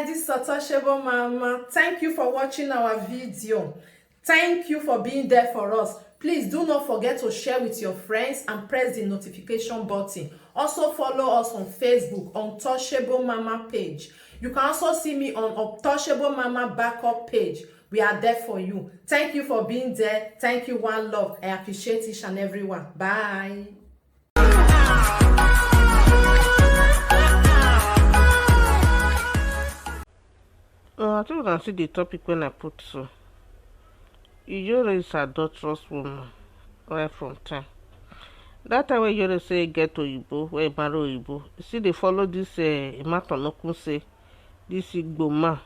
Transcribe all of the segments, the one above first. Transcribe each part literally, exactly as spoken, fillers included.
This is Untouchable Mama. Thank you for watching our video. Thank you for being there for us. Please do not forget to share with your friends and press the notification button. Also follow us on Facebook, Untouchable Mama page. You can also see me on Untouchable Mama backup page. We are there for you. Thank you for being there. Thank you, one love. I appreciate each and every one. Bye. Uh, I think una see the topic when I put so. Iyore is adulterous woman right from time. That time when Iyore say he get Oyibo, when he marry Oyibo, he still dey follow this, eh, Imatonokun say, this Igbo man.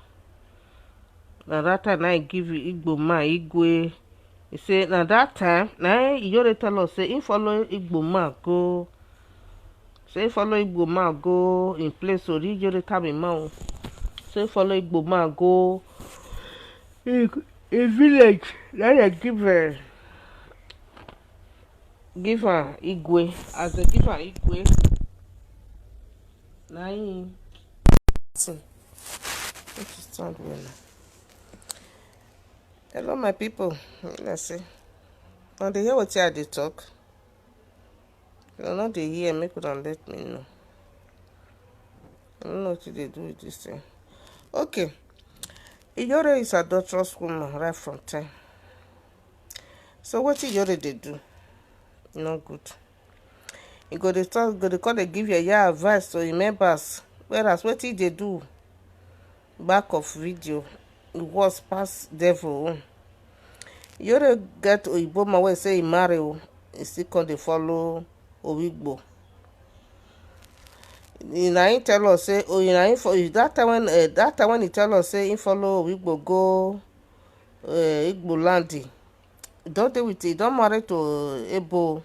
Na that time na he give Igbo man Igwe. He say na that time na Iyore tell us say he follow Igbo man go. Say he follow Igbo man go in place, so Iyore tell me man o. Say he follow Igbo man go in, in village. Na dem give, eh, give am Igwe. As dem give am Igwe, na him. Make you stand well now. Hello, my people. Let's see. Una dey hear wetin I dey talk? If una no dey hear, make una let me know. I don't know what they do with this thing. Okay. Iyore is adulterous woman right from time. So wetin Iyore dey do? No good. He go dey talk, go dey come dey give yeye advice to him members, whereas wetin he dey do back of video, e worse pass devil own. Iyore get Oyibo man wey say he marry o, he still come dey follow Oigbo. He na him tell us say, oh, he na him fo-, that time when, eh, that time when he tell us say he follow Oigbo go, eh, Igbo land, he don dey with, he don marry to Ebo,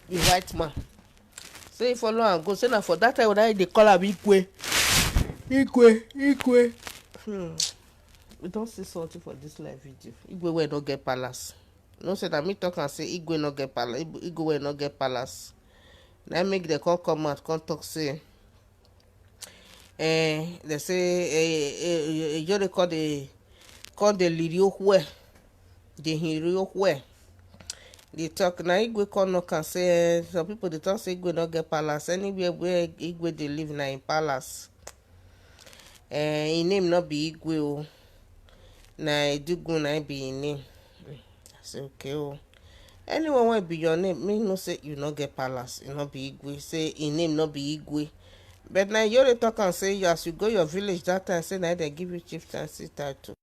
the white man. Say he follow am go. Say na for that time when I dey call am Igwe. Igwe, Igwe. Hmm. We don see something for this live video. Igwe wey no get palace. No say na me talk am say Igwe no get palace. Igwe wey no get palace. Na make dem come come out, come talk say, eh, dem say, eh, eh, eh, Iyore come dey, come dey liri okhuo, dey hiri okhuo. Dey talk na Igwe come knock am say, eh, some people dey talk say Igwe no get palace. Anywhere where Igwe dey live na him palace. Eh, him name no be Igwe o. Na Edugun na be him name. I say, okay o. Anyone wey be your name, me know say you no get palace. E no be Igwe. Say him name no be Igwe. But na Iyore talk am say, as you go your village that time, say na dem give you chieftaincy title.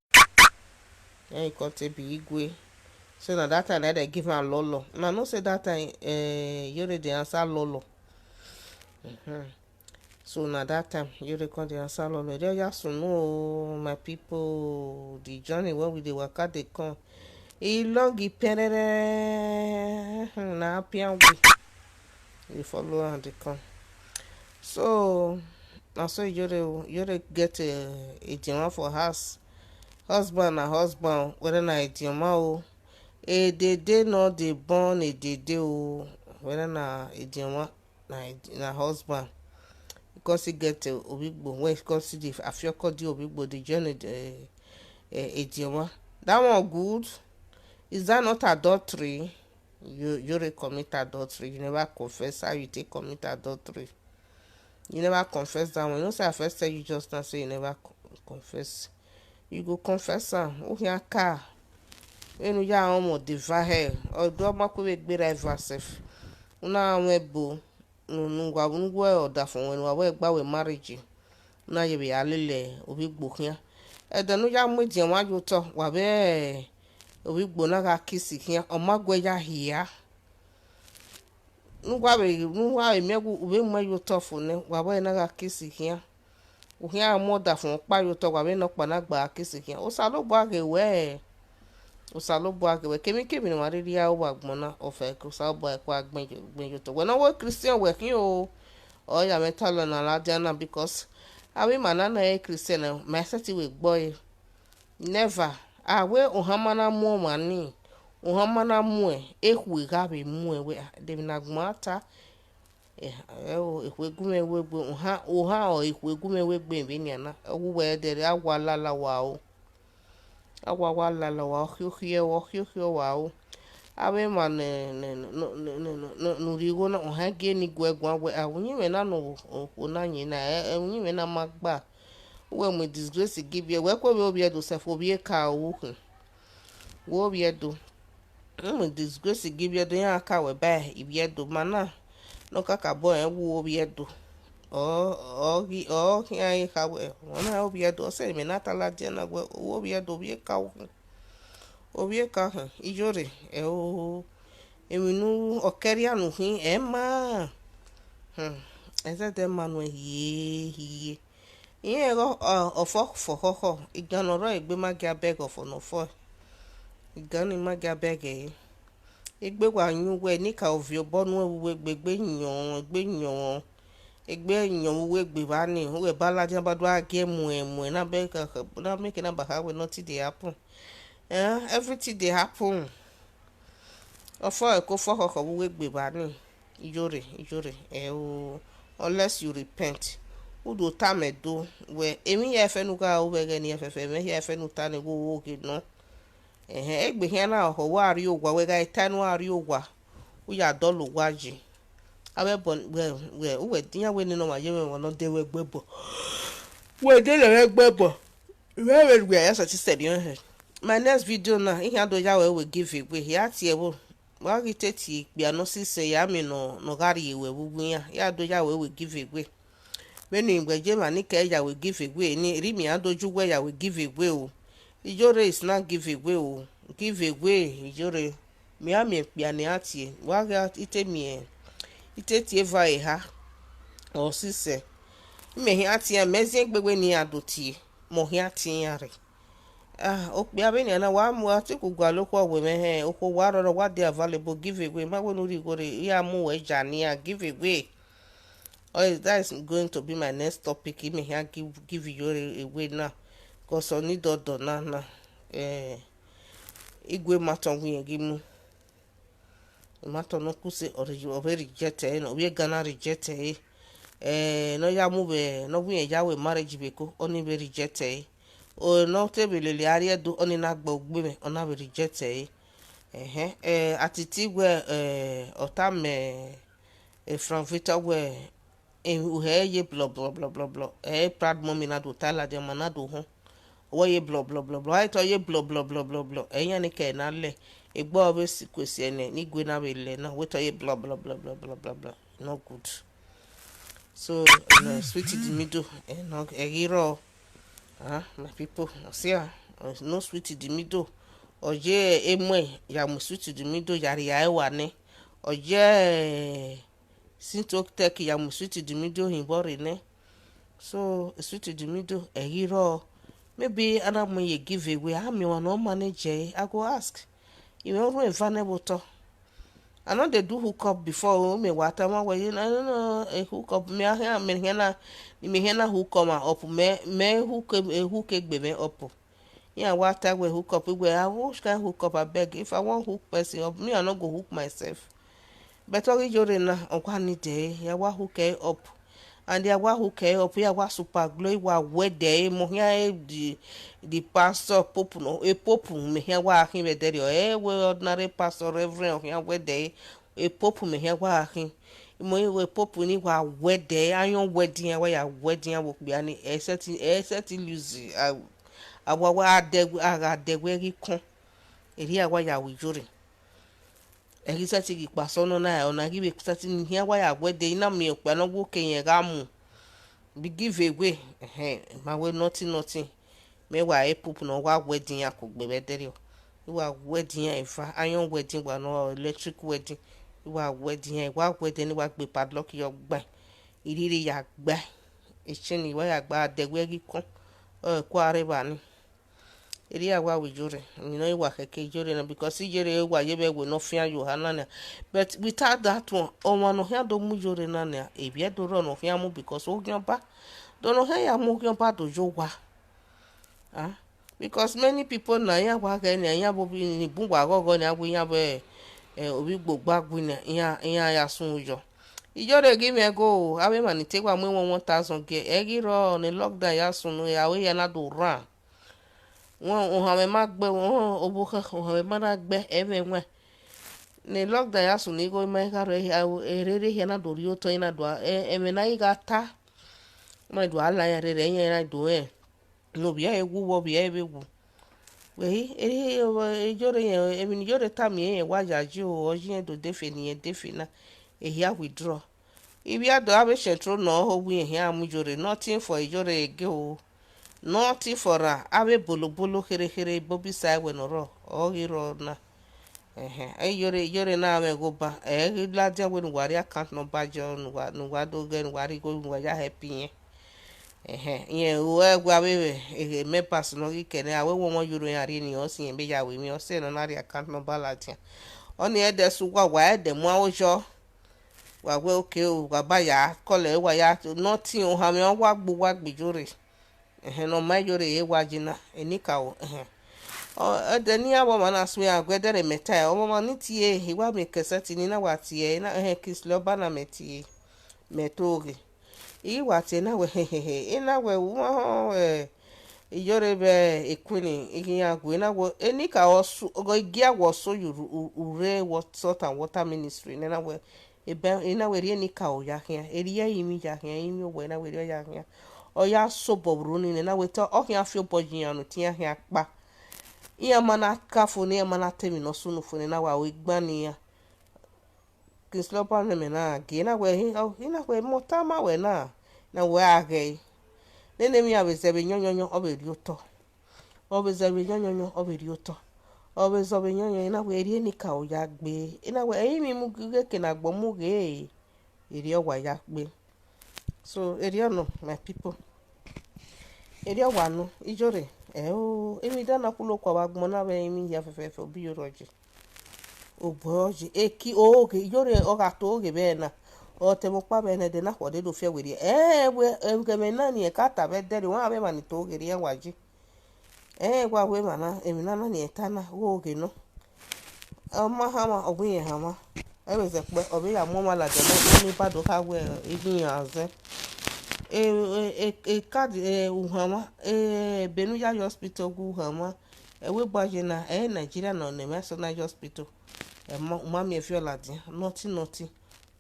Then you come take be Igwe. So na that time na dem give am Lolo. Una know say that time, eh, Iyore dey answer Lolo. Mhm. So na that time Iyore come dey answer Lolo. They just know, my people, the journey wey we dey waka dey come. E long, e perere, hmm, na happy and we dey follow am dey come. So na so Iyore o, Iyore get a, a Idioma for house. Husband na husband, whether na Idioma o. Edede no dey born Edede o, whether na Idioma, na, na husband. Because he get, uh, Oigbo, when he come see the afiọkọ di Oigbo, the journey, uh, uh, Idioma. That one good. Is that not adultery? You, you dey commit adultery. You never confess how you take commit adultery. You never confess that one. You know say I first tell you just now say you never co-, confess. You go confess am. Uhian ka. Enu ya ọmọ de va hẹ. Ọdọ ma kwe gbe ra va sef. Una wẹ bo. Nu, nu wa, nu wẹ ọdafọn wẹ, nu wa wẹ gba wẹ marriage. Una ye vbe ya lele Oigbo khian. Ẹdẹ nu ya mu edian wa yo otọ, wa vbe Oigbo na gha kiss khian. Ọ ma guẹ ya hia. Ne uwa vbe, ne uwa vbe miẹn wẹẹ u vbe mu ẹn ye otọ fo nẹ, wa vbe ẹre na gha kiss khian. U khian mu ọdafọn ọkpa ye otọ, wa vbe ne ọkpa na gba kiss khian. Osanobua ghe wẹ, Osanobua ghe wẹ, kemwikemwi ne wa rhirhi aro vbe agbọn na, ọ fẹ ke Osanobua ẹkua gbẹn ye, gbẹn ye otọ. Wẹ ne ọ wẹ Christian wẹ khian o, ọ ya mwẹ talọ na ladian na, because avbe ima na ne ẹ i re Christian na, ma sẹtin vbe gbe ọre. Never. A wẹ ohan ma na mu ọmwa ni, ohan ma na mu ẹn, ekhue gha vbe mu ẹn wẹ, ah, de emwi ne agbọn ta. Ẹo, ikhuo gu mwẹ wegbe, ohan, ohan ọ ikhuo gu mwẹ wegbe vbenian na, ọ gu wẹ dẹrriọ, a wa lala wa o. A wa wa lala wa, ọ khiokhiọ, ọ khiokhiọ wa o. Avbe emwa ne, ne, ne, ne, ne, ne, ne, ne u rhie igho na, ohan gie ne I guẹ guan wẹ, a, uyinmwẹ na ne okhuo na yin na, ẹ, ẹ, uyinmwẹ na ma gba. Uwẹ mu disgrace gie ivbi Ẹdo, wẹ kue vbe ovbi Ẹdo sẹf, ovbi eka ru khin. Wẹ ovbi Ẹdo. Uwẹ mu disgrace gie ivbi Ẹdo, iran ka wẹ ba ivbi Ẹdo ma na. Ne ọ kakabọ rẹn wu ovbi Ẹdo. Ọ, ọ ghi, ọ khian kha wẹ, ọna ovbi Ẹdo, ọ sẹ mẹ na ta ladian na wẹ, ovbi Ẹdo, ovbi eka ru khin. Ovbi eka khin, Iyore, ẹ o, emwi ne ọ kẹrriọ ne u khin, ẹ ma. Hmm, ẹ zẹdẹ ma nuẹn hie, hie. Irẹn ghe ọ, ọfọ fọ khọkhọ, igan ne ọ rrọọ egbe ma gia bẹghe ọfọ ne ọ fọ, igan ni ma gia bẹghe ẹre. Egbe wa yin uwẹ, ne I ka ovbi obọ nuẹn vbe uwu egbe, egbe yọn, egbe yọn, egbe yọn vbe uwu egbe evba ni, uwẹ ba ladian ba do gha gie muẹn, muẹn na bẹghe, na make na ba kha wẹ nothing dey happen. Eh, everything dey happen. Ọfọ ẹko fọ khọkhọ vbe uwu egbe evba ni. Iyore, Iyore, ẹ o, unless you repent. U do tama Ẹdo wẹ, emwi hia fẹ ne u gha ru vbe ẹghẹ ne iran fẹfẹ, emwi hia fẹ ne u ta ni, wo wo ghe nọ. Ẹhẹn, egbe khian na, ọkhọ wa rrie owa, wẹ gha ta ne u gha rrie owa, u ya dọlọ owa yi. Avbe ẹbọ wẹ, wẹ, uwẹ dian wẹ nene ọmwa ye mwẹ emwa ne ọ de ruẹ ẹgbẹbọ. Wẹ de lẹ mwẹ ẹgbẹbọ. Mwẹ vbe wẹ ya sẹtin sẹrriọ hẹ. My next video na, I khian do ya wẹ we give away, ya tie ẹvbo. Wa ghi te tie ikpia ne ọ sisẹ ya miẹn ne ọ, ne ọ gha rrie ruẹ vbe uwu iran, ya do ya wẹ we give away. Vbene wẹ ye emwa ni kẹ ya wẹ give away ni, erha imian do ju wẹ ya wẹ give away o. Iyore is not give away o. Give away, Iyore. Mẹ a miẹn ikpia ne a tie, wa gha i te miẹn, i te tie eva eha, ọ sisẹ. Imẹ khian tie, mẹ ziẹn egbe wẹ ne iran do tie, mẹ ọ khian tie iran rre. Ah, okpia vbenian na, wa mu, a te ku gualọ okhuo wẹ mwẹ hẹ, okhuo wa rrọọ, wa dey available, give away, ma wẹ ne u rhie igho rre, iran mu wẹ ja ne iran, give away. Oh, that is going to be my next topic. Imẹ khian give, give Iyore away na, 'cause ọ ni dọdọ na na, eh, I gu ima tọn wẹ irẹn ghi mu. Ima tọn ne ọ ku se, ọ re, ọ vbe reject ẹre, ne ovbi Ghana reject ẹre. Eh, ne ọ ya mu vbe, ne ọ wẹ irẹn ya wẹ marriage vbe eko, ọni vbe reject ẹre. O, ne ọ te vbe lele a rrie Ẹdo, ọni na gbe ogbe mwẹ, ọ na vbe reject ẹre. Ẹhẹn, eh, Atiti wẹ, eh, ọ tama, eh, Frank Victor wẹ, eh, u hẹ ye blọ, blọ, blọ, blọ, blọ. Eh, proud mommy na do ta ladian ọmwa na do họn. Wẹ ye blọ, blọ, blọ, blọ. A i te ọ ye blọ, blọ, blọ, blọ, blọ. Ẹ iran ni kẹ na lẹ. Egbe ọ vbe si kue si ẹnẹ, ne I gue na vbe lẹ na. Wẹ te ọ ye blọ, blọ, blọ, blọ, blọ, blọ, blọ. No good. So, no, sweet in the middle, eh, no, ẹ ghi rrọọ. Ah, my people, ọ sia, no sweet in the middle. Ọ ye emuẹn ya mu sweet in the middle, ya rhie ẹre wa nẹ. Ọ ye, eh, Sintotech ya mu sweet in the middle hin vbọ rre nẹ. So, sweet in the middle, ẹ ghi rrọọ. Maybe a na mu ye give away, a miẹn ọmwa ne ọ manage ẹre, I go ask. I mwẹ orhun eva nẹ vbe otọ. I no dey do hook up before o, mẹ wa tama wẹ ye na, no, no, eh, hook up, mẹ a khian, mẹ khian na, mẹ khian na hook up ma up, mẹ, mẹ hook, eh, hook egbe mwẹ up. Iran wa ta wẹ hook up, wẹ, ah, which kind hook up, abeg? If I wan hook person up, me, I no go hook myself. But ọ ghi Iyore na, ọ wa need ẹre, ya wa hook ẹre up. And ya wa hook ẹre up, ya wa super glue, wa wed ẹre, mẹ ọ khian re the, the pastor, pope nọ, e pope mẹ khian wa khin vbe ẹdẹrriọ, ẹ wẹ ordinary pastor, reverend, ọ khian wed ẹre, e pope mẹ khian wa khin. Mẹ ọ wẹ pope ni wa wed ẹre, iron wed iran, wa ya wed iran vbe okpia ni, ẹ i sẹtin, ẹ i sẹtin lose, a, a wa wa dẹ, a gha dẹ wẹ ghi kọn, erriọ a wa ya ru Iyore. Ẹ ghi sẹtin ghi kpa asọn nọ na, ọna ghi vbe sẹtin ne iran wa ya wed ẹre, I na miẹn okpia ne ọ wo ke irẹn gha mu. Be give away, ẹhẹn, ma wẹ nothing, nothing. Mẹ wa re pope ne ọ wa wed iran kugbe vbe ẹdẹrriọ. I wa wed iran eva, iron wed wa nọ, electric wed. I wa wed iran, I wa wed ne I wa gbe padlock yọ gbain. I rhirhi ya gbain. Echin ni wa ya gba dẹ wẹ ghi kọn. Ọ ku a rre evba ni. Erriọ a wa ru Iyore, emwi ne ọ i wa khẹke Iyore na, because Iyore wa ye vbe ẹwe ne ọ fian ye oha na nia. But without that one, ọmwa ne ọ khian do mu Iyore na nia, evbi Ẹdo rrọọ ne ọ khian mu, because oghian ọba, do ne ọ khian ya mu oghian ọba do ye owa. Ah, because many people na, iran wa ghẹ nia, iran vbe ovbi ni bun wa ghọghọ nia, wẹ iran vbe, eh, ovbi gbogba gui nia, iran, iran ya sun yọ. Iyore ghi mwẹ ẹgo o, avbe emwa ni te wa mu one thousand gie, ẹ ghi rrọọ ne lockdown ya sunu, aro hia na do rran. Wọn ohanmwẹ ma gbe, wọn obokhan ohanmwẹ ma na gbe ẹmwẹ ẹwaẹn. Ne lockdown ya sunu, igho ma gha rre hia, erere hia na do rhie otọ, na do, ẹmwẹ ne a ghi gha ta, ma do a la iran rere iran na do rẹn. Ne ovbi ẹre wu vbe ovbi ẹre vbe wu. Wẹ hi, erriọ, Iyore rẹn, emwi ne Iyore tama irẹn wa yayi o, ọ yi irẹn do defe ne irẹn defe na, ehia withdraw. Ivbi Ado avbe central nọ ho wẹ irẹn khian mu Iyore, nothing for Iyore again o. Nothing for ra, avbe bolobolo kherhe kherhe, Bobby sa ẹwẹ ne ọ rrọọ, ọ ghi rrọọ na. Ẹhẹn, Iyore, Iyore na mwẹ ẹghẹ ọba, ẹ ghi ladian wẹ ne uwa rhie account number ye, ne uwa, ne uwa do ghẹ, ne uwa rhie igho, ne uwa ya help irẹn. Ẹhẹn, irẹn ru ẹguẹ avbe ehe members ne ọ ghi kẹ nẹ, a wẹ one one euro iran rhie ne irẹn, ọ si irẹn vbe ya ru emwi, ọ si ẹre ne ọ na rhie account number ladian. Ọnii ẹdẹ sẹ uwa, wa ẹdẹ mu aro yọ. Wa wẹ okay o, wa ba ya kọlẹ, wa ya nothing, ohanmwẹ ọ wa gbe uwa gbe Iyore. Ẹhẹn, ne ọ ma Iyore re wa yi na, enikaro, ẹhẹn. Ọ, ẹdẹ ne iran vbe ọmwa na suẹn, a gu ẹdẹrẹ mẹ tae, ọmwa ni tie, I wa miẹn cassette ni na wa tie, na, ẹhẹn, Kingsley Ọba na mẹ tie, mẹ to ghe. I ghi wa tie na wẹ, hehehe, I na wẹ, u ma họn, eh, Iyore vbe Queen, I ghi iran gue, I na wẹ, enikaro su, ọ, I gia wẹ ọ so ye ure, ure, Salt and Water Ministry, ne na wẹ, ebe, I na wẹ, erriọ enikaro ya khian, erriọ ẹrinmwi ya khian, ẹrinmwi owẹ, I na wẹ, erriọ ya khian. Ọ ya sobọ vbe unu ni, ne na wẹ, te ọ khian fi obọ ye iran unu, te iran khian kpa. Iran ma na ka fo ne iran ma na ta emwi ne ọ sunu fo, ne na wa ru igban ne iran. Kingsley Ọba ne mẹ na gie, I na wẹ, I na wẹ, mẹ ọ tama wẹ na, na wẹ a ghẹ ẹre. Nene emwi iran vbe zẹ vbe yọnyọnyọn, ọ vbe rhie otọ. Ọ vbe zẹ vbe yọnyọnyọn, ọ vbe rhie otọ. Ọ vbe zẹ vbe yọnyọnyọn, I na wẹ, erriọ enikaro ya gbe. I na wẹ, ẹrinmwi mu ghe, eke ne agbọn mu ghe, erriọ wa ya gbe. So, erriọ nọ, my people. Erriọ wa nọ, Iyore, ẹ o, emwi dan na khulo kua vbe agbọn na vbe emwi hia fẹfẹfẹ, obọ Iyore ọ ye. Obọ ọ ye, eki oghe, Iyore ọ gha to oghe vbe ẹre na, ọ te ẹmwẹ ọkpa vbe ẹre na, ẹdẹ na khuọdẹ do fiẹ werriẹ. Ẹ, wẹ, ẹghẹ ẹmwẹ na ni ẹka ta vbe ẹdẹrriọ, wan avbe emwa ni to oghe rhie wa yi. Ẹ, wa wẹ emwa na, emwi na na ni ẹta na, ghe oghe nọ. Ọ ma hanmwa, ọ wẹ irẹn hanmwa. Ẹ vbe zẹ kpẹ, ọ vbe ya mu ọmwa ladian, ne, ne ba do kha wẹ, egbe iran zẹ. E, e, e, e card, e, uhanmwa, e, ebe ne u ya ye hospital gu uhanmwa. Ẹvbo egbe ye na, ẹ i re Nigeria nọ ne emwa eso na ye hospital. Ẹ ma, u ma miẹn viọ ladian, nothing, nothing.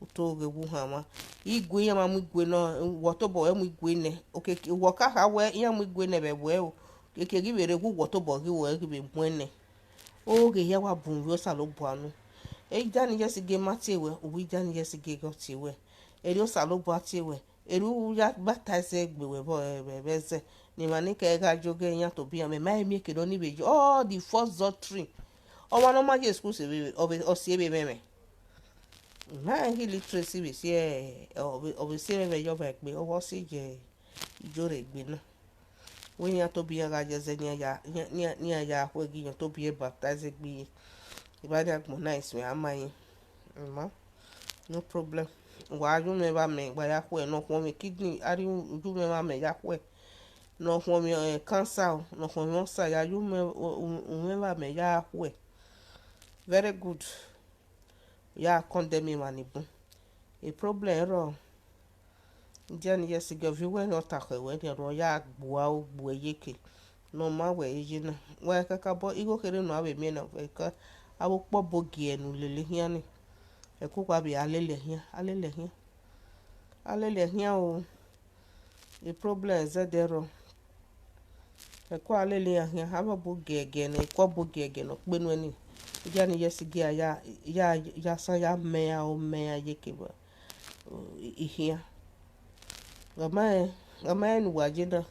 U to ghe vbe uhanmwa. Igue iran ma mu igue nọ, wẹ tobọ wẹ mu igue nẹ. Okeke, wẹ ọ ka kha wẹ iran mu igue nẹ vbe ẹvbo ẹre o. Okeke ghi vbe rre gu wẹ tobọ ghi wẹ ghi vbe muẹn nẹ. Oghe hia wa bun vbe Osanobua unu. Idia ni Iyẹsi gie ma tie wẹ, uwu Idia ni Iyẹsi gie ọ tie wẹ. Erriọ Osanobua tie wẹ. Erriọ u ya baptize egbe wẹ vbe, vbe, vbe ẹzẹ. Ne emwa ni kẹ gha yo ghe iran tobọ iran, mẹ ma he miẹn eke ne ọnii vbe yo. All the first doctrine. Ọmwa ne ọ ma ye school se vbe, ọ vbe, ọ si vbe ẹmwẹ. Ma he illiteracy vbe si, ọ vbe, ọ vbe si ẹmwẹ ye ọmwa egbe, ọ vbe ọ si ye Iyore egbe na. Wẹ iran tobọ iran gha ye ẹzẹ ne iran ya, ne iran, ne iran ya khuẹ ghe iran tobọ iran baptize egbe iye. Evba ni agbọn na i suẹn a ma yin. Ma, no problem. Wa ye umwẹ vbe amẹ, wa ya khuẹ, ne ọ khuọnmwi kidney, a rhie umwẹ vbe amẹ ya khuẹ. Ne ọ khuọnmwi, eh, cancer o, ne ọ khuọnmwi ulcer, ya ye umwẹ, u-, u-, umwẹ vbe amẹ ya khuẹ. Very good. Ya condemn emwa ni bun. E problem rrọọ. Idia ni Iyẹsi gie ọ viọ uwẹ ne ọ ta khẹ wẹ ne ọ ya gbua ogbuẹ ye eke ne ọ ma wẹ ye na. Wa kakabọ igho kherhe ne a vbe miẹn na, wẹ ka avbe ukpọbo gie ne u lele khian ni. Ẹko wa vbe a lele khian, a lele khian. A lele khian o. E problem zẹdẹ rrọọ. Ẹko a lele iran khian, avbe ọbo giẹgiẹ ne, ẹko ọbo giẹgiẹ ne ọ kpe nuẹn ni. Idia ni Iyẹsi gie a ya, ya, ya san ya mẹ iran, o mẹ iran ye eke vbe ikhian. Ọ ma rẹn, ọ ma rẹn ne uwa ye na.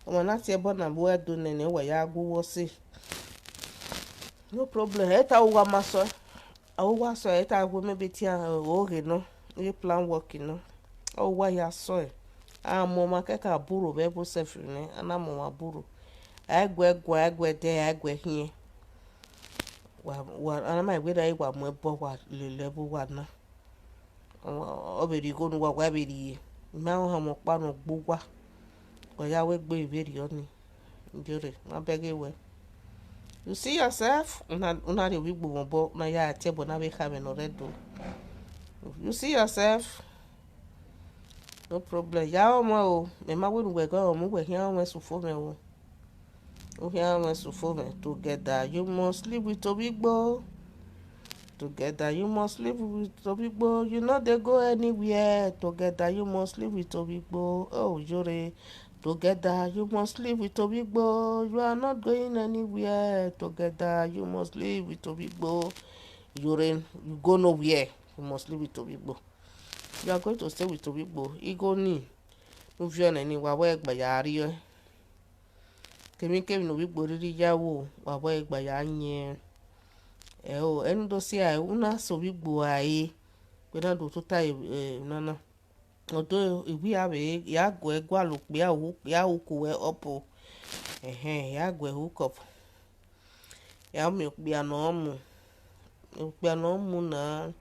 Ọmwa na tie ẹbọ na vbe uwẹ do nene, uwa ya gu uwu ọse. No problem, ẹ ta uwa ma sọe. Ọ wa sọe, ẹ ta wẹ maybe te iran, eh, oghe nọ, ighe plan work nọ. Ọ wa ya sọe. A mu ọmwa kẹkan buro vbe ẹvbo sẹf nẹ, a na mu ọmwa buro. A i guẹ guan, a i guẹ ẹdẹ, a i guẹ khiẹn. Wa, wa, a na ma wẹ da wa mu ẹbọ, wa lele ẹvbo uwa na. Ọ, ọ vbe rhie igho ne uwa, wa vbe rhie. I ma rẹn ohanmwẹ ọkpa ne ọ gbe uwa. Ọ ya wẹ egbe vberriọ ni. Iyore, ma bẹghe wẹ. You see yourself? Una, una rhie ovbi igbo mwẹ obọ, una ya tie ẹbọ na vbe kha mwẹ ne ọ rre do. You see yourself? No problem. Ya ọmọ o, mẹ ma wẹ ne uwẹ ghe ọmọ, uwẹ khian mwẹ sufo mwẹ o. U khian mwẹ sufo mwẹ. Together you must live with Ovbigbo. Together you must live with Ovbigbo. You no dey go anywhere. Together you must live with Ovbigbo. Oh, Iyore. Together you must live with Ovbigbo. You are not going anywhere. Together you must live with Ovbigbo. Iyore, you go nowhere. You must live with Ovbigbo. You are going to stay with Ovbigbo. Igho ni, ne u viọ nẹ ni, wa wẹ gba ya rriọ. Kemwikemwi ne Ovbigbo rhirhi ya ru, wa wẹ gba ya yẹn. Ẹo, ẹne u do si a, u na sẹ Ovbigbo rae, wẹ na do tota, eh, nana. Ọdọ iwia vbe ya guẹ gualọ okpia, okpia uku wẹ ọpo. Ẹhẹn, ya guẹ hook up. Ya miẹn okpia ne ọ mu. Okpia ne ọ mu na.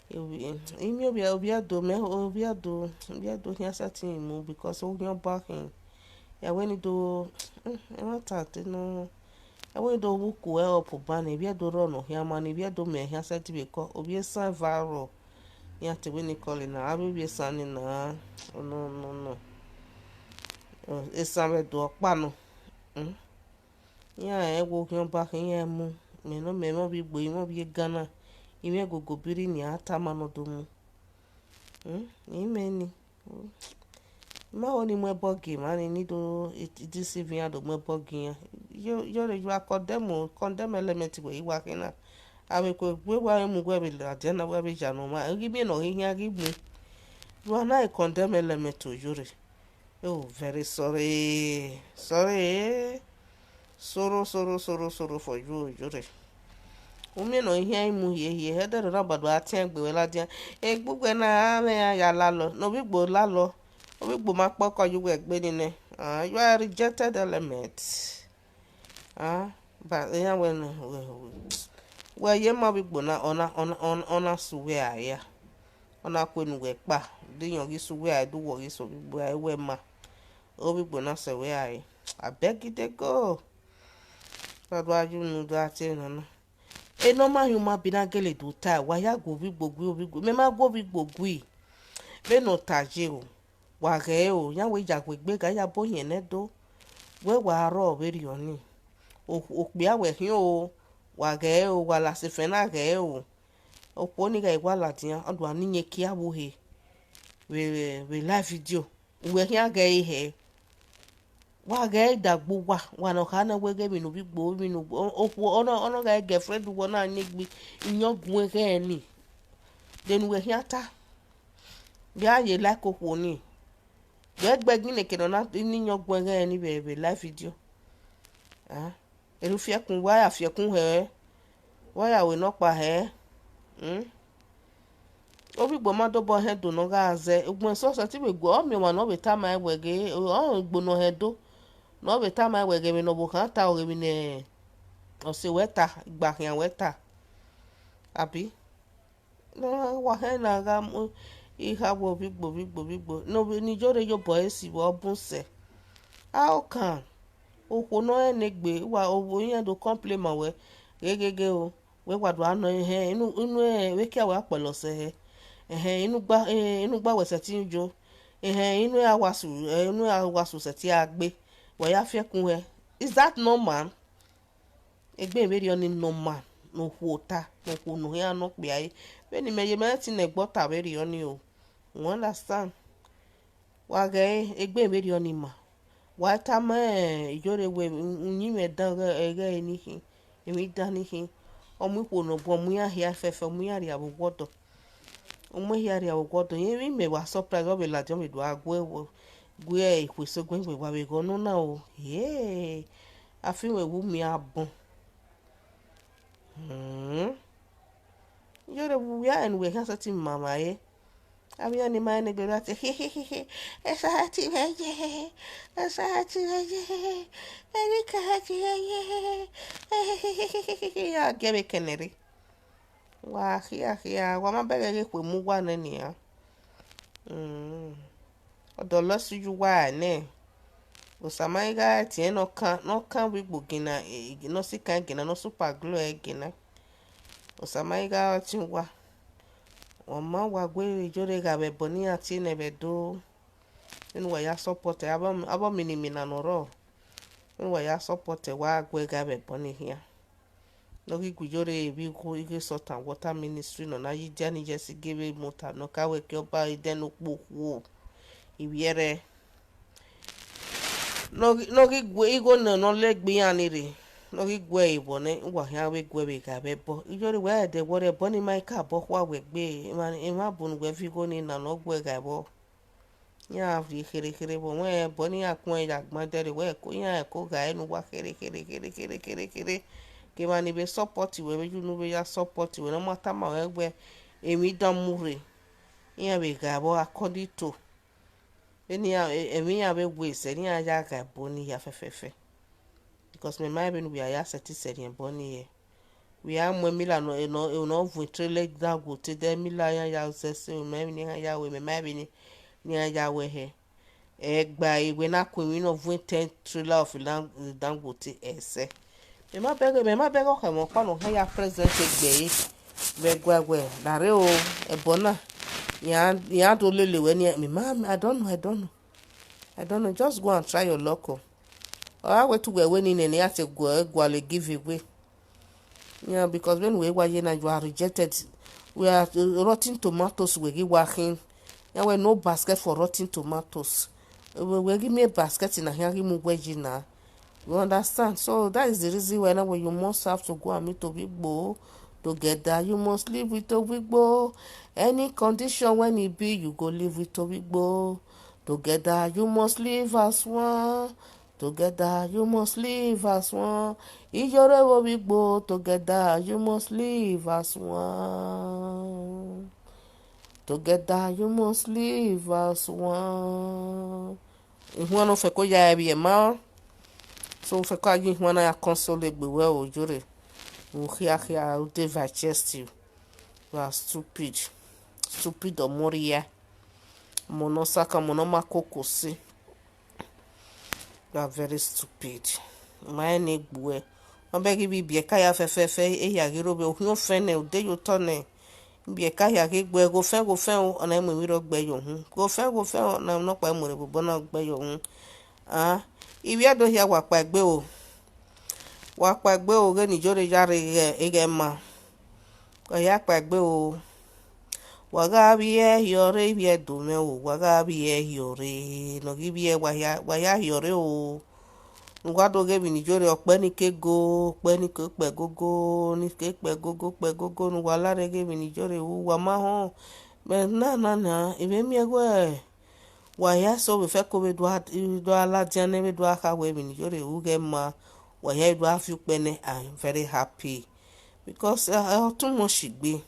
Ivbi ovbi Ado mẹ, ovbi Ado, ovbi Ado khian sẹtin mu because oghian ọba khin. Ya wẹ ne I do, ẹmwata te nọ. Ya wẹ ne I do vbe uku ẹre ọpo ban ne ivbi Ado rrọọ ne ọ khian ma ne ivbi Ado mẹ khian sẹtin vbe kọ, ovbi esan eva rrọọ. Iran te wẹ ne I call na, avbe ovbi esan ni na, no, no, no. Esan vbe Ẹdo ọkpa nọ. Iran rẹn wẹ oghian ọba khin iran mu, mẹ ne ọ mẹ mwẹ Ovbigbo, I mwẹ ovbi Ghana, I mwẹ gogo biri ne iran tama ne ọ do mu. Imẹ ni, I ma ho ne I mu ẹbọ gie emwa ni, ne I do deceive iran do mu ẹbọ gie iran. Iyore, you are condemn, condemn element wẹ I wa khin na. Avbe gue wa mu wẹ vbe ladian na, wẹ vbe ya ne ọmwa, I ghi miẹn ne ọ ghi khian ghi mu. You are now a condemn element, Iyore. Oh, very sorry. Sorry. Sorrow, sorrow, sorrow, sorrow for you, Iyore. U miẹn ne ọ i khian mu hiehie, ẹdẹ ne ọ na gbadu a tian egbe wẹ ladian. Egbugbe na, a mwẹ iran ya lalọ, ne Ovbigbo lalọ. Ovbigbo ma kpọkọ ye uwẹ egbe ni nẹ. Ah, you are a rejected element. Ah, but iran wẹ ne wẹ ye ma Ovbigbo na, ọ na, ọ na, ọ na, ọ na sẹ uwẹ rae. Ọ na kue ne uwẹ kpa, de iyọn ghi sẹ uwẹ rae, de uwẹ ghi sẹ Ovbigbo rae, wẹ ma. Ovbigbo na sẹ wẹ rae. I beg you dey go. Wa do a ye unu do a tie nana. Enọ ma hin uma bi na gele do ta, wa ya gu Ovbigbo gui, Ovbigbo. Mẹ ma gu Ovbigbo gui. Vbene ọ ta ye o, wa ghẹ o, iran wẹ ya gu egbe ga ya bọ hin ẹnẹ do. Wẹ wa rrọọ vberriọ ni. O-, okpia wẹ khian o, wa ghẹ o, wa last fan na ghẹ o. Okhuo ni ghẹ wa ladian, ọ do a ni iyẹn kie avbe uhe vbe, vbe live video. Uwẹ khian ghẹ ẹre hẹ. Wa ghẹ ẹre dagba uwa, wa ne ọ kha na wẹ ghe emwi ne Ovbigbo, emwi ne okhuo, ọ na, ọ na gha girlfriend uwẹ, ọ na yin egbe, iyọn guẹn ghẹ ni. De ne uwẹ khian ta? Vbe a ye like okhuo ni. Vbe ẹgbẹe ginna eke ne ọ na ni iyọn guẹn ghẹ ni vbe, vbe live video. Ah, erha ufiẹkun, wa ya fiẹkun hẹ, wa ya ru nọkpa hẹ. Hmm? Ovbigbo ma dobọ hẹn do ne ọ gha zẹ, ugbẹn sọsẹ te vbe gu, ọ miẹn ọmwa ne ọ vbe tama ẹn wẹ ghe, ọ gbe ne ọ hẹn do, ne ọ vbe tama ẹn wẹ ghe emwi ne ọvbokhan ta, ọ ghe emwi ne ọse wẹ ta, igbakhian wẹ ta, abi? Ne wa hẹn ne a gha mu ikha wẹ Ovbigbo, Ovbigbo, Ovbigbo, ne ovbi, ne Iyore ye obọ ẹre si vbe ọ bun sẹ. How can? Okhuo ne ọ rẹn ne egbe, wa, iran do complain ma wẹ, ghegege o, wẹ wa do a nọ ehẹn, inu, inu, vbe kia wẹ a kpọlọ sẹ hẹ, ehẹn, inu gba, eh, inu gba wẹ sẹtin yo, ehẹn, inu a wa su, eh, inu a wa su sẹtin a gbe, wa ya fiẹkun hẹ. Is that normal? Egbe vberriọ ni normal ne okhuo ta, ne okhuo ne ọ khian nọ okpia ẹre. Vbene imẹ ye, mẹ i sẹtin ne ẹgbẹe ọta vberriọ ni o. You understand? Wa ghẹ ẹre, egbe vberriọ ni ma. Wa tama Iyore wẹ, uyinmwẹ dan ẹghẹ, ẹghẹ ni khin, emwi dan ni khin. Ọ mu ikhuo ne ọ bọ, ọ mu iran hia fẹfẹ, ọ mu iran rria vbe owa ọdọ. Ọ mu ehia rria vbe owa ọdọ, irẹn vbe imẹ wa surprise, ọ vbe ladian, ọ vbe do gha gu, gu ikhuo eso guẹn wẹ wa vbe ghe ọnọna o. Yee, a fi mwẹ vbe umian bun. Hmm. Iyore, vbe uwia ẹre ne uwẹ khian sẹtin ma mwẹ ẹre. Avbe iran ni ma rẹn ne egbe, a te, Esa ti mwẹ ye, Esa ti mwẹ ye, Erika ti mwẹ ye, a gie vbe kẹnẹ rre. Wa khia khia, wa ma bẹghe ghe ekhue mu uwa nẹ nian. Mm. Ọ dọlọ ẹse uyi uwa nẹ. Osa ma ghi gha tie ne ọ kan, ne ọ kan vbe igbo gina, eh, ne ọ si kan gina, ne ọ super glue ẹre gina. Osa ma ghi gha tie uwa. Ọ ma wa gu Iyore gha vbe ẹbọ ne iran tie nẹ vbe Ẹdo. Vbene uwa ya support, avbe, avbe ọmini mina ne ọ rrọọ, vbene uwa ya support, wa gu ẹe ghae vbe ẹbọ ni khian. Ne ọ ghi gu iyore vbe igho, igho Salt and Water Ministry nọ na ye dia ni ye si ghe vbe mota nọ ka wẹ ke ọba idẹn ne okpokhuo. Ivbiẹrẹ ne ọ ghi, ne ọ ghi gu igho nọ ne ọ lẹgbe iran ni rre, ne ọ ghi gu ẹe vbọ nẹ, uwa khian vbe gu ẹe vbe ghae vbe ẹbọ. Iyore wẹ ẹdẹ wọrẹ ẹbọ ni ma i ka bọ khua wẹ gbe, emwa, emwa bu ne uwẹ viọ igho ni na ne ọ gu ẹe ghae vbọ. Iran rhie kherhe kherhe vbọ, wẹ ẹbọ ne iran kun ẹe ya gban dẹrriọ, wẹ ẹko, iran ẹko ghae ne uwa kherhe kherhe kherhe kherhe kherhe kherhe. Ke emwa ni vbe support wẹ, vbe unu vbe ya support wẹ, ne ọ ma tama wẹ wẹ emwi dan mu rre, iran vbe ghae vbọ according to vbene iran, emwi iran vbe waste, ẹre iran ya ghae ẹbọ ni hia fẹfẹfẹ. Because mẹ ma rẹn vbene uwa ya sẹtin sẹrriẹ ẹbọ ni hẹ. Uwa mu emila nọ, nọ, nọ vuọn trailer Dangote, de emila iran ya zẹ ẹse, mẹ ma rẹn vbene iran ya ru, mẹ ma rẹn vbene iran ya ru ẹhẹ. Ẹgba, wẹ na ku emwi nọ vuọn ten trailer of Dan-, Dangote ẹsẹ. Mẹ ma bẹghe, mẹ ma bẹghe ọkhọmwa ọkpa ne ọ khian ya present egbe ẹre vbe ẹguae wẹ, la rre o, ẹbọ na, iran, iran do lele wẹ ni, mẹ ma, I don't know, I don't know. I don't know, just go and try your luck o. Ọ gha wẹ te uwẹ wẹ ni nene ya te gu-, gualọ give away. Yeah, because vbene uwẹ wa ye na, you are rejected. We are, uh, rotten tomatoes, wẹ ghi wa khin. Iran wẹ no basket for rotten tomatoes. Wẹ, wẹ ghi miẹn basket na khian ghi mu uwẹ yi na. You understand? So that is the reason why now you must have to go and meet Ovigbo together. You must live with Ovigbo. Any condition when e be, you go live with Ovigbo. Together you must live as one. Together you must live as one. Iyore vbe Ovigbo, together you must live as one. Together you must live as one. Ihuan ne ọ fẹko ya vbiẹ ma. So fẹko a ye ihuan na ya console egbe wẹ o, Iyore. U khiakhia, u dey digest you. You are stupid. Stupid ọmọ rhia. Ọmọ ne ọ sakan, ọmọ ne ọ ma koko se. You are very stupid. Ma rẹn ne egbe uẹ. Ma bẹghe ivbi ibiẹka hia fẹfẹfẹ, ehia ghi rre ovbe, okhian ofẹn nẹ, u de ye otọ nẹ. Ibiẹka hia ghi gbe ẹe, ghofẹn, ghofẹn o, ọna i mu emwi rrọọ gbe ye uhunmwu. Ghofẹn, ghofẹn o, ọna nọkpa i mu rre obọ na gbe ye uhunmwu. Ah, ivbi Ẹdo hia, wa kpaegbe o. Wa kpaegbe o, ghe ne Iyore ya rre ighẹ, ighẹ ma. Wa hia kpaegbe o. Wa gha vbiẹ hiọrre, ivbi Ẹdo mwẹ o, wa gha vbiẹ hiọrre. Ne ọ ghi vbiẹ, wa hia, wa hia hiọrre o. Ne uwa do ghe emwi ne Iyore, ọkpẹ ni ke go, ọkpẹ ni ke kpẹ gogo, ni ke kpẹ gogo, kpẹ gogo, ne uwa la rre ghe emwi ne Iyore ru, wa ma họn. Mẹ na, na, na, I vbe miẹn wẹ wa hia so vbe fẹko vbe do a, do a ladian nẹ, vbe do a kha wẹ emwi ne Iyore ru ghẹ ma, wa hia do a fi ukpẹ nẹ, I'm very happy. Because, uh, ọ too much gbe.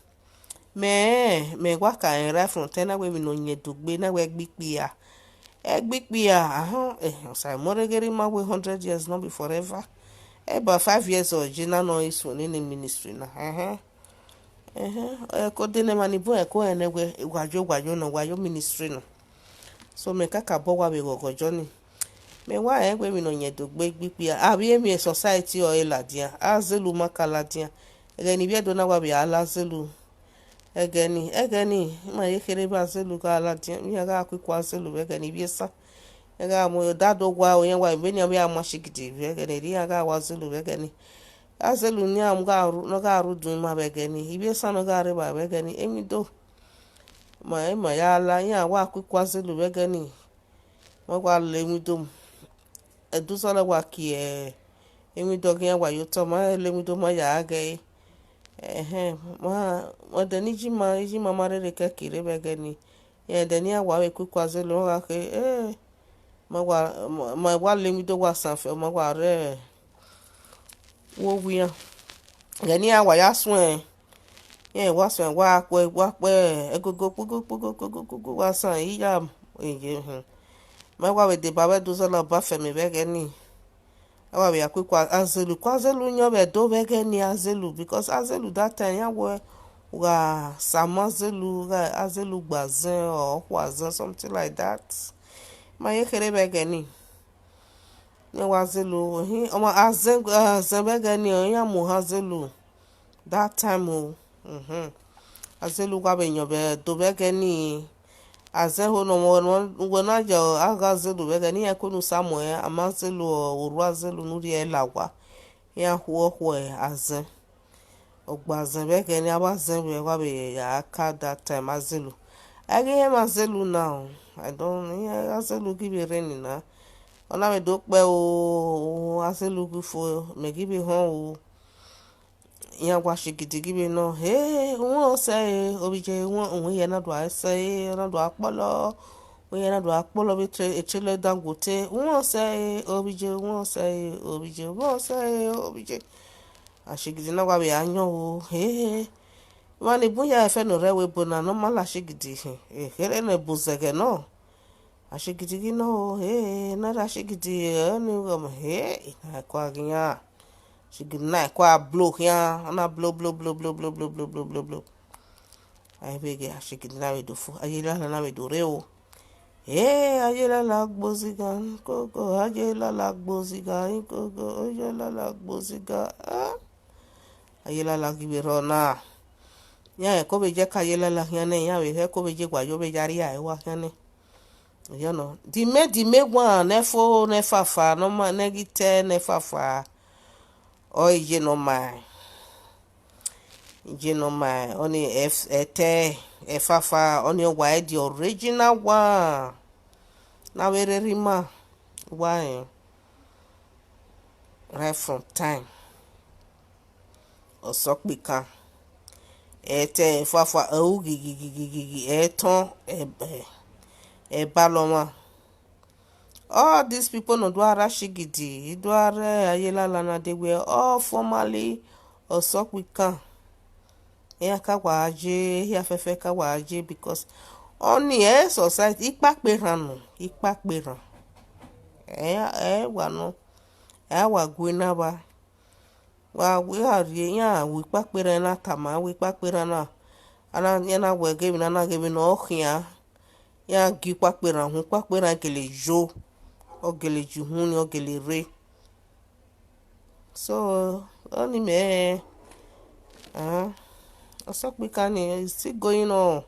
Mẹ, mẹ wa ka rẹn right from ten na wẹ emwi ne ọ yẹn do gbe na wẹ ẹgbikpia. Ẹgbikpia, ahọn, eh, Osa mọrre ghe rre ima wẹ hundred years no be forever. Ẹ ba five years ọ ye na ne ọ i suẹn nene ministry na. Ẹhẹn. Ẹhẹn, ẹko de ne emwa ni bun ẹko rẹn nẹ wẹ, wa yo, wa yo nọ, wa yo ministry nọ. So mẹ kakabọ wa vbe ghọghọ Johnny. Mẹ wa rẹn wẹ emwi ne ọ yẹn do gbe ẹgbikpia, a vbe miẹn society ọre ladian, Azelu ma ka ladian. Ẹghẹ ne ivbi Ẹdo na wa vbe a la Azelu. Ẹghẹ ni, ẹghẹ ni, ima ye kherhe vbe Azelu gha ladian, iran gha ku ikun Azelu vbe ẹghẹ ni, ivbi esan. Iran gha mu dado wa, iran wa vbene iran vbe a ma shigidi vbe ẹghẹ ni, iran gha wa Azelu vbe ẹghẹ ni. Azelu ne iran gha ru, ne ọ gha rre udun ima vbe ẹghẹ ni, ivbi esan ne ọ gha rre evba vbe ẹghẹ ni, emwi do. Ma, ima ya la, iran wa ku ikun Azelu vbe ẹghẹ ni. Ma wa la emwi do. Ẹdusọlọ wa kie emwi do, ọghe iran wa ye otọ, ma la emwi do, ma ya ghẹ ẹre. Ẹhẹn, ma, ẹdẹ ne Ijima, Ijima ma rherhe kẹki rre vbe ẹghẹ ni. Rẹn ẹdẹ ne iran wa vbe ku ikun Azelu, ọ gha khe, eh, ma wa, ma, ma wa la emwi do, wa sanfẹ, ma wa rre wo wian. Ẹghẹ ne iran wa ya suẹn, iran wa suẹn, wa kpẹ, wa kpẹ ẹgogo kpogo kpogo kpogo kpogo, wa san iya ye họn. Ma wa vbe deba vbe Ẹdusọlọ ọbafẹmẹ vbe ẹghẹ ni. A wa vbe ya ku ikun Azelu, ikun Azelu yọn vbe Ẹdo vbe ẹghẹ ni Azelu, because Azelu that time iran wẹ gha sama Azelu, gha Azelu gba zẹn, ọ khua zẹn, something like that. Ma ye kherhe vbe ẹghẹ ni. Iran wa Azelu, ehin, ọmwa azẹn, azẹn vbe ẹghẹ ni, iran mu ohan Azelu that time o. Mhm. Azelu wa vbe yọn vbe Ẹdo vbe ẹghẹ ni, Azẹn ho ne ọ mwẹ, wẹ ne a ya agha zelu vbe ẹghẹ ne iran kunu sa mu ẹre, a ma zelu orhu azelu ne u rhie ẹre la owa, iran khuọ khuẹ azẹn. Ọgba azẹn vbe ẹghẹ ne a wa zẹn vbe, wa vbe ya ka that time azelu. Ẹghẹ iran ma zelu na o, I don't, iran azelu ghi vbe rre ni na. Ọ na vbe do kpẹ o, azelu ghi fo, mẹ ghi vbe họn o. Iran wa shegidi ghi vbe nọ, he, uwẹ ọsẹ e, obije, uwẹ, uwẹ yẹ na do a sẹ e, ọ na do a kpọlọ, uwẹ yẹ na do a kpọlọ vbe etrele Dangote, uwẹ ọsẹ e, obije, uwẹ ọsẹ e, obije, uwẹ ọsẹ e, obije. Ashegidi na wa vbe a yọn o, he, emwa ni bun ya ẹfe ne ọ rre ẹvbo ebo na ne ọ ma la ashegidi, ekherhe ne ẹbu zẹghẹ nọ. Ashegidi ghi nọ o, he, ne a rre ashegidi, ọni ghe ọmọ, he, I na ẹkua ghi iran. Ashegidi na ẹkua blo khian, ọ na blo blo blo blo blo blo blo blo blo blo blo. A vbe ghe ashegidi na vbe do fo, ayelala na vbe do rre o. He, ayelala gbozigan, gogo, ayelala gbozigan, gogo, ayelala gbozigan. Ah. Ayelala ghi vbe rrọọ na. Iran ẹko vbe ye ka ayelala khian nẹ, iran vbe hẹ ẹko vbe ye wa yo vbe ya rria ẹre wa khian nẹ. Yọ nọ, dime dime wa ne ẹfo ne ẹfafa ne ọ ma, ne ghi te ne ẹfafa, ọ i ye ne ọ ma, ye ne ọ ma, ọni ẹf-, ẹtẹ, ẹfafa, ọni ọ wa the original one. Ne a vbe rherhe ima wa rẹn right from time. Ọsọkpikan, ẹtẹ, ẹfafa, ẹughighighighi, ẹtọn, ẹbalọ ọmwa. All these people ne ọ do a rre ashigidi, do a rre ayelala na de wẹ, all formerly Ọsọkpikan. Iran ka wa je, ehia fẹfẹ ka wa je, because ọni ẹ society, ikpakpe erhan nọ, ikpakpe erhan. Ẹ, ẹ wa nọ, ẹ wa gue na vba. Wa wẹ gha rhie iran wẹ ikpakpe erhan na tama, wẹ ikpakpe erhan na, a na, iran na wẹ ghe emwi na na ghe emwi ne ọ khian, iran gie ikpakpe erhan uhunmwu, ikpakpe erhan gele yo, ọ gele ye uhunmwu ni, ọ gele rre. So, ọni mẹ rẹn, ah, Ọsọkpikan ni, it's still going on.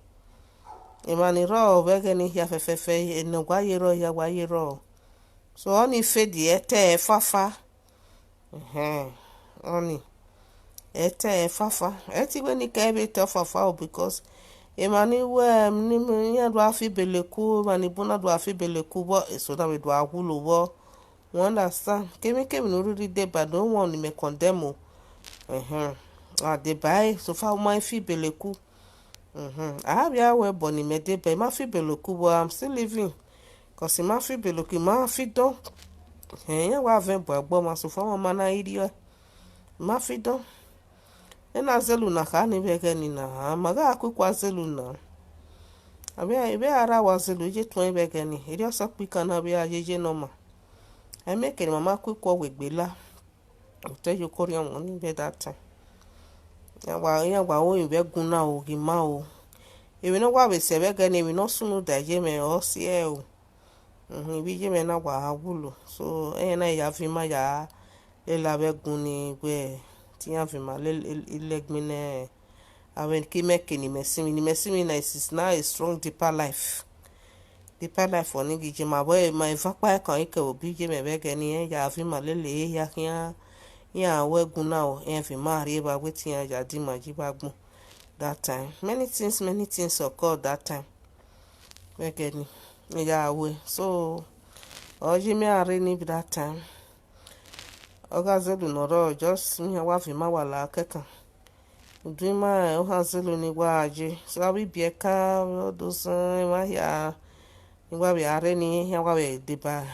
Emwa ni rrọọ vbe ẹghẹ ni hia fẹfẹfẹ, ne wa ye rrọọ hia, wa ye rrọọ. So, ọni fade, ẹtẹ, ẹfafa. Ẹhẹn, ọni, ẹtẹ, ẹfafa. Ẹ i te wẹ ne I ka vbe te ọfafa o, because emwa ni wẹ, ni iran do a fi bele ku, emwa ni bun na do a fi bele ku vbọ, eso na vbe do a wulo vbọ. You understand? Kemwikemwi ne u rhirhi deba, don't want ni mẹ condemn o. Ẹhẹn, a deba ẹre, so far u ma fi bele ku. Mhm. A vbe a wẹ ẹbọ ne imẹ deba, I ma fi bele ku, but I'm still living. Cause I ma fi bele ku, I ma fi dọn. Ẹhẹn, iran wa vẹn bu ẹgbẹ ọmwa, so far ọmwa ma na i rriọ. I ma fi dọn. Ena zelu na kha ni vbe ẹghẹ ni na, a ma gha ku ikua zelu na. A vbe, I vbe a ra wa zelu, I ye tuẹn vbe ẹghẹ ni. Erriọ Ọsọkpikan na vbe a yeye ne ọ ma. A i miẹn kene ma ma ku ikua wegbe la. Otọ ye okọ rhiọnmwẹ ni vbe that time. Iran wa, iran wa ru emwi vbe ẹgun na o, ghi ma o. Emwi ne ọ wa vbe sẹ vbe ẹghẹ ni, emwi ne ọ sunu da iye mwẹ, ọ si ẹre o. Mhm, ivbi iye mwẹ na wa wulo. So, ẹrẹn na ya viọ ima ya lele avbe ẹgun ni wẹ, te iran viọ ima lele, lele ẹgbin nẹ, avbe ke imẹ ke ne imẹ sinmwi, ne imẹ sinmwi na, is now a strong deeper life. Deeper life ọni ghi ye ima, vbe ma eva kpa ẹkan ikẹvbe obọ iye mwẹ vbe ẹghẹ ni, iran ya viọ ima lele ehia khian, iran ru ẹgun na o, iran viọ ima rri evba wẹ te iran ya di ima yi vbe agbọn. That time, many things, many things occur that time. Vbe ẹghẹ ni, iran ya ru ẹre. So, ọ ye imẹ a rre ni vbe that time. Ọ gha zẹdẹ ne ọ rrọọ, just iran wa viọ ima wa la kẹkan. Udu ima rẹn, ohan zẹdẹ ni wa ye. So, avbe ibiẹka, all those, eh, emwa hia, ni wa vbe a rre ni, iran wa vbe deba.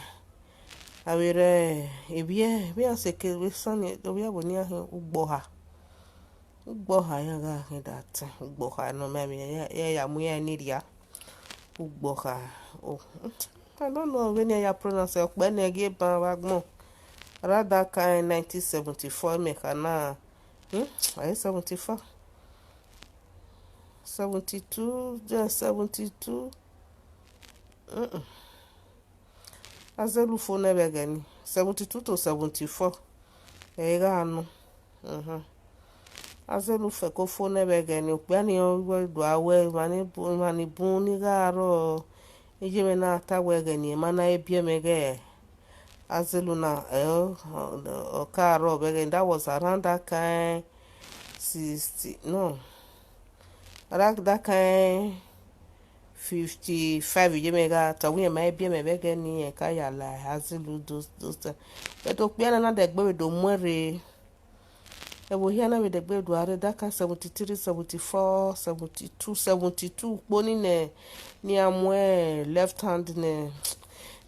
A vbe rre, evbiẹ, evbiẹ iran sẹ ke vbe sani, ovbi ẹvbo ne iran khin, ugbọha. Ugbọha iran gha khin that time, ugbọha ne ọ ma emwi, iran ya mu iran ni rria. Ugbọha, oh, I don't know vbene iran ya pronounce ẹre, ọkpẹ ne gie ban vbe agbọn. Around that kind nineteen seventy-four, imẹ kha na, hmm, are seventy-four? Seventy-two, yeah, seventy-two. Mm-mm. A zẹdẹ fo nẹ vbe ẹghẹ ni, seventy-two to seventy-four. Ẹ i gha nọ. Mhm. Azelu fẹko fo nẹ vbe ẹghẹ ni, okpia ni ọ wẹ do a wẹ emwa ni bu-, emwa ni bun ni gha rrọọ, iye mwẹ na ta wẹ ẹghẹ ni, emwa na he biẹ mwẹ ighẹ Azelu na, ẹ, ọ ka rrọọ vbe ẹghẹ ni, that was around that kind sixty, no, around that kind fifty-five, iye mwẹ gha ta, wẹ emwa he biẹ mwẹ vbe ẹghẹ ni, ẹ ka ya la Azelu those, those time. But okpia na na dẹgbe vbe do mu ẹn rre. Ẹvbo hia na vbe dẹgbe do a rre, that kind seventy-three, seventy-four, seventy-two, seventy-two kpo ni nẹ, ne iran mu left hand nẹ,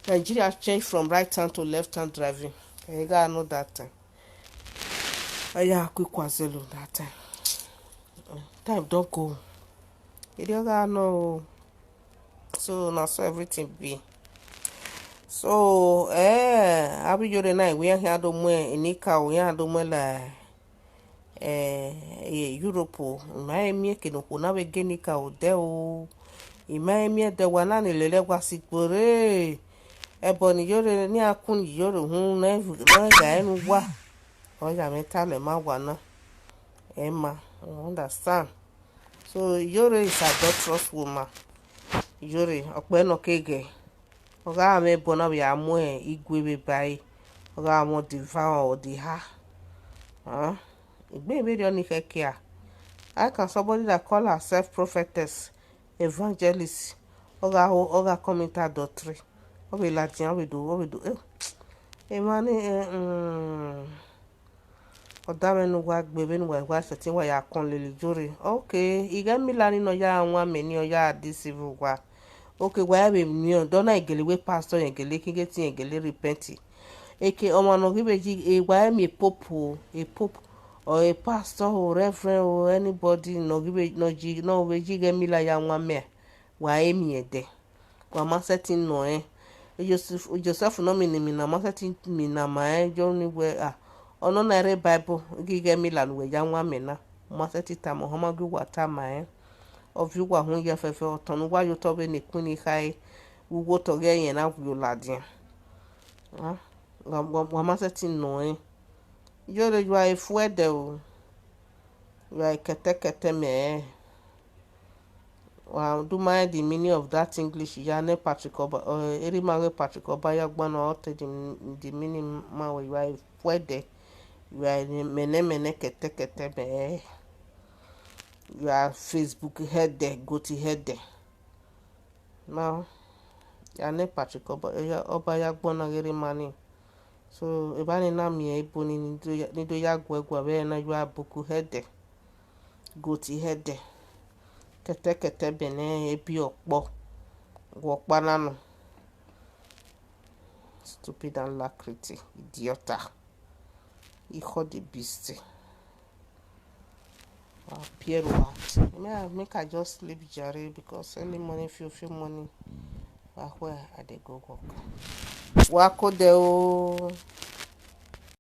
Nigeria change from right hand to left hand driving. Ẹ gha nọ that time. Ọ ya ku ikun Azelu that time. Time don go. Erriọ gha nọ o. So na so everything be. So, eh, avbe Iyore na, iran khian do mu enikaro, iran do mu la, eh, Europe o. I ma he miẹn eke ne okhuo na vbe gie enikaro odẹ o. I ma he miẹn ẹdẹ wa na ni lele ẹwa si gbe rre. Ẹbọ ne Iyore, ne iran kun Iyore uhunmwu ne ọ gha ẹre ne uwa, ọ ya mwẹ talọ ma wa na. Ẹ ma, you understand? So, Iyore is adulterous woman. Iyore, ọkpẹ nọ ke ghẹ. Ọ gha mwẹ ẹbọ na vbe ya mu igue vbe ba ẹre. Ọ gha mwẹ ọdẹ eva, ọdẹ eha. Huh? Egbe vberriọ ni khẹkia. How can somebody that call herself prophetess, evangelist, ọ gha ho, ọ gha commit adultery? Ọ vbe ladian, ọ vbe do, ọ vbe do, eh. Emwa ni, eh, mm. Ọ da mwẹ ne uwa gbe vbene uwa, uwa sẹtin wa ya kọn lele Iyore. Okay, ighẹ Mila ni ne ọ ya wan mẹ ni, ọ ya deceive uwa. Okay, wa vbe miẹn, dọ na gele wẹ pastor yẹn gele khin, ghe te irẹn gele repent. Eke ọmwa ne ọ ghi vbe yi, e wa miẹn pope o, e pope, or e pastor o, reverend o, anybody ne ọ ghi vbe, ne ọ yi, ne ọ vbe yi ighẹ Mila ya wan mẹ, wa he miẹn ẹdẹ. Wa ma sẹtin nọ rẹn. Joseph, Joseph ne ọ mina emwi na, ọ ma sẹtin mina ma rẹn, yo ni wẹ, ah, ọnọna rre Bible, ighẹ ighẹ Mila ne uwẹ ya wan mẹ na, ọ ma sẹtin tama, ọ ma gie uwa tama rẹn. Ọ viọ uwa uhunmwu ye fẹfẹ, ọtọn ne uwa ye otọ vbene queen khare, vbe uwu otọ ghe ẹre na wio ladian. Ah, wa, wa, wa ma sẹtin nọ rẹn. Iyore, you are a fuede o. You are a kẹtẹkẹtẹ mẹ. Wa do ma rẹn the meaning of that English ya nẹ Patrick Oba, eh, erha ima ghe Patrick Obayagbona, ọ te the, the meaning ma wẹ you are a fuede, you are a mẹnẹmẹnẹ kẹtẹkẹtẹ mẹ, you are Facebook hẹdẹ, goat hẹdẹ. Ma ya nẹ Patrick Oba, eh, Obayagbona ghe erha ima ni. So, evba ni na miẹn ebo ni, ni do ya, ni do ya guẹ guẹ vbe ẹre na, you are boku hẹdẹ, goat hẹdẹ, kẹtẹkẹtẹ bẹnẹ ebi ọkpọ, wẹ ọkpa na nọ. Stupid and alacrity, idiota. Ikho the beast. Wa pie ru wa. Me, I, make I just sleep jare, because early morning, few, few morning, wa khuẹ, I dey go work. Wa kode o.